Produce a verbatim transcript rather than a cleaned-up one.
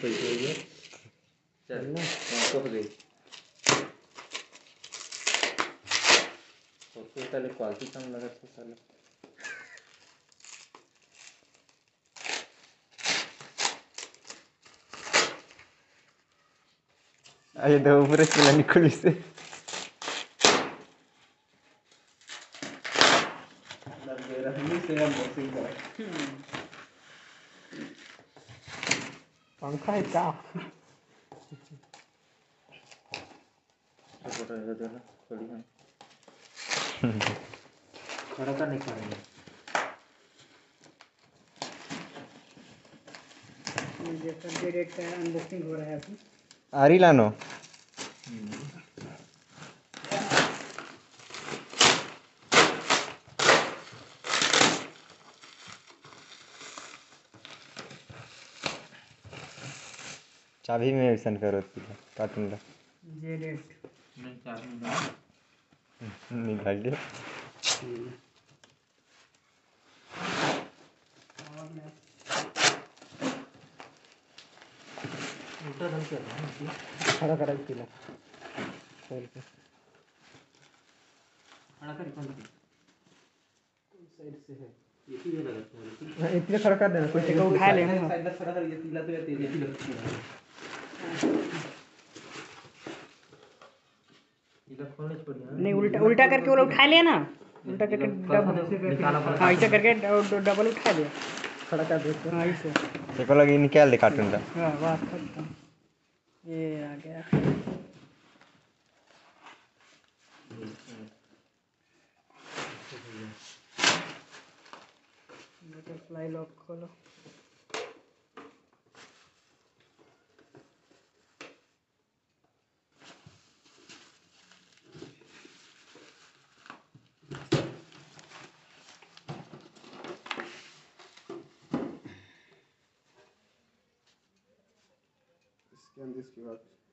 चल ना। हाँ, तो हो गई। और कोई साले quality कम लगत हे साले। अरे, तो ऊपर से निकली से। पंखा है क्या? खड़ा कर नहीं पा रहे। ये देखो, J eight का unboxing हो रहा है अभी। आरी लानो। चाबी में वैसन करो, carton ला। J eight। नहीं, चाबी नहीं। निकाल लियो। उल्टा ढंग से रखना है। खड़ा करा के पीला। खोल के। खड़ा कर, खोल के। कोई side से है। ये पीला लगा था, लेकिन हाँ, इतने खड़ा कर देना, कोई एक को उठा लेना। Side से खड़ा कर, ये पीला तो, ये तेज है। इधर खोलने से पड़ी, हाँ। नहीं, उल्टा, उल्टा करके वो लोग उठा लिया ना, उल्टा करके इधर double, निकाला पड़ा। हाँ, ऐसे करके डब-, डब-, double उठा लिया। खड़ा कर देते हैं। हाँ, ऐसे। देखो, लगी निकाल दे carton का। हाँ, बात खत्म। ये आ गया। Butterfly lock खोलो। Scan this Q R code.